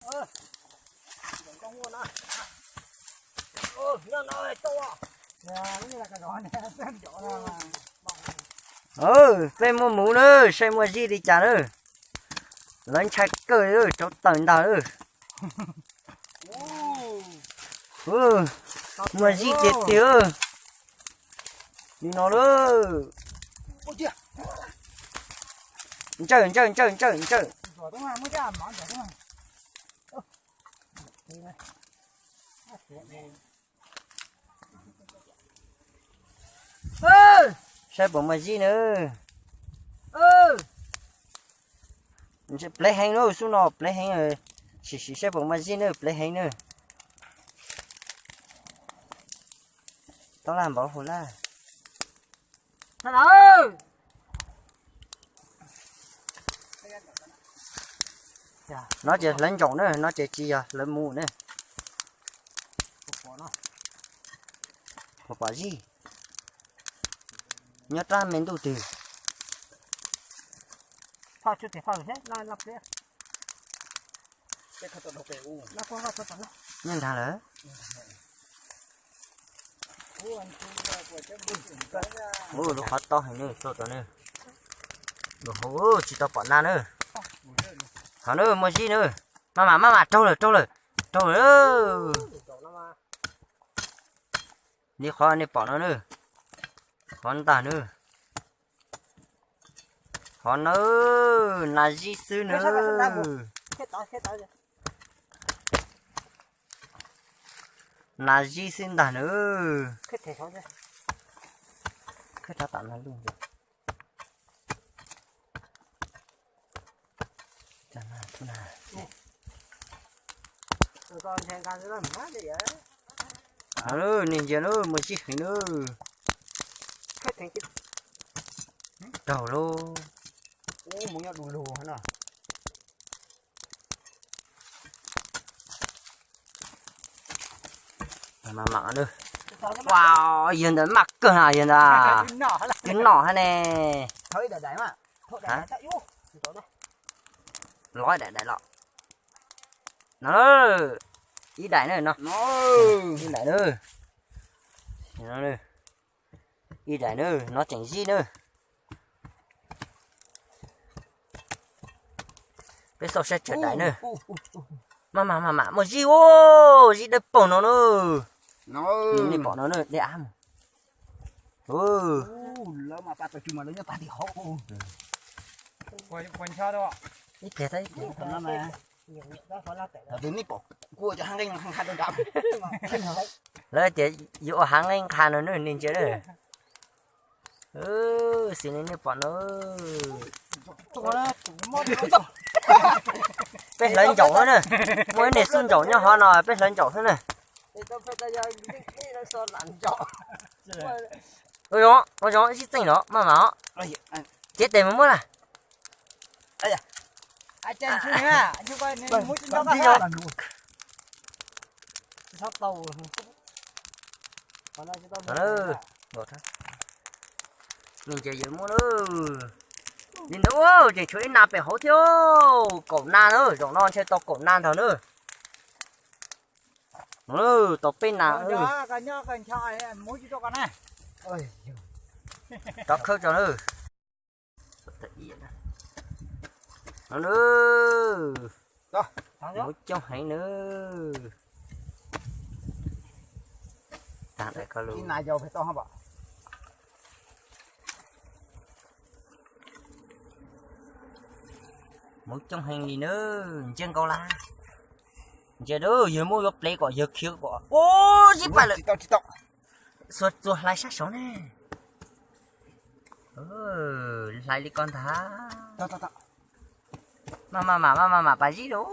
Peb muaj mus na, saib muaj zij li cas na. Lawv ntshai kawg, rauv taws ntag. Muaj zij tiag tiag li no lawm. Ntsawj, ntsawj, ntsawj, ntsawj, ntsawj. Saib puas muaj zij na. Plev heev na, xub no plev heev. Sim sim saib puas muaj zij na, plev heev na. Tab laj npaum hu laj. No ces hlawv ntsaum na, no ces tsis yog hlawv mus ne. Puas pom zij? Nyob rab me ntuj twg? Nyob nrag lawm. Ua lub qhov tob heev na, txog tod na. Tsis tau pom na na. Thov na, muaj zij na. Maj mam, maj mam, raug lawm, raug lawm, raug lawm. Li qhov nej pom no na. Qhov ntag na. Qhov na, nas zij xwb na. Nas zij xwb ntag na. Niag ntsia na, muaj zij heev na. Raug lauj. Ua, yawg ntawd maj kawg na yawg ntawd. Twb noj hab ne. Lov daim daim los. No, ib daim na no. Ib daim na. Ib daim na, no tseem zij na. Peb xauj saib tsawg daim na. Maj mam, maj mam, muaj zij, ua, zij dawb paug no na. Nej pom no na, dej av mus. Ib pliag, ib pliag. Lawv tias yuav ua hav nqeeb nqha no na, nej ntsia na. Xws li nej pom no. Peb hlawv ntsaum xwb na. Muaj ib niag xub ntsaum nyob hov no, peb hlawv ntsaum xwb na. Ua zoo, ua zoo, zij txeej los maj mam os. Cev tes mus muab lawm. Nej ntsia yawg muab na. Li ntawd tseem tshuav ib nas pem hauv thiab. Kaum nas na, zaum no ntshe tau kaum nas ntag na. Tau peb nas. Rov khawb tso na. No na, muaj coob heev na. Muaj coob heev li na, ntsia nkaus lawm. Ntsia na, yawg muab yuav plev kom yawg khiav kom. Ua, zij pam lawm. Xuas txuas hlais sab saud ne. Hlais li ko ntag. Maj mam, maj mam, maj mam pas zij lauj.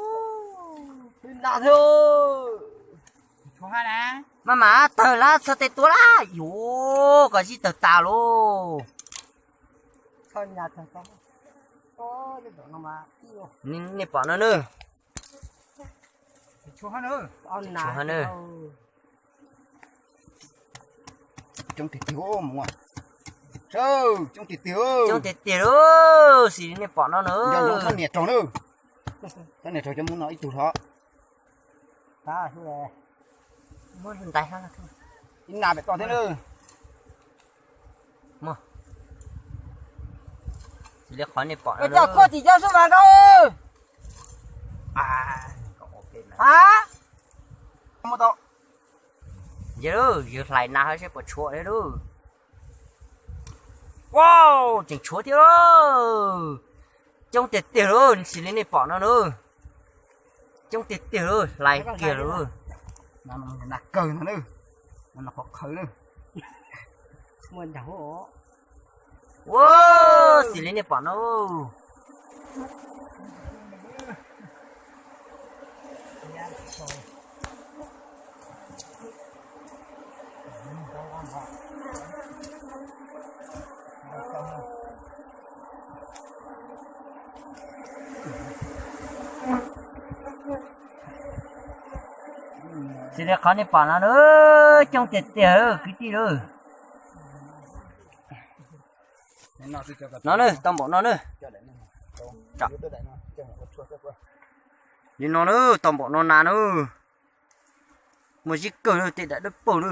Maj mam, tawg lawm, txhais tes tuav lawm. Yuav kom zij tawg tas lauj. Nej pom no na. Tshuav na. Coob tiag tiag, coob tiag tiag lauj, xws li nej pom no na. Niam raug na, niam raug cov mus no ib tug hlob. Ib nab pem toj thiab na. Mus, cia li qhov nej pom no. Coj kuaj tim cov sub mas nkauj. Ha? Yawg, yawg hlais nas hab seb puas tshuav li lauj. Wow, tseem tshuav thiab lauj. Coob tiag tiag lauj, sim li nej pom no na. Coob tiag tiag lauj, hlais kiag lauj. Nas kawg no, qhov qhawv na. Ua, sim li nej pom no. Sim li qhov nej pom no na, coob tiag tiag kwv tij lauj. No na, tau npaum no na. Li no na, tau npaum no na na. Muaj zib kawg na, tej daim dawb paug na.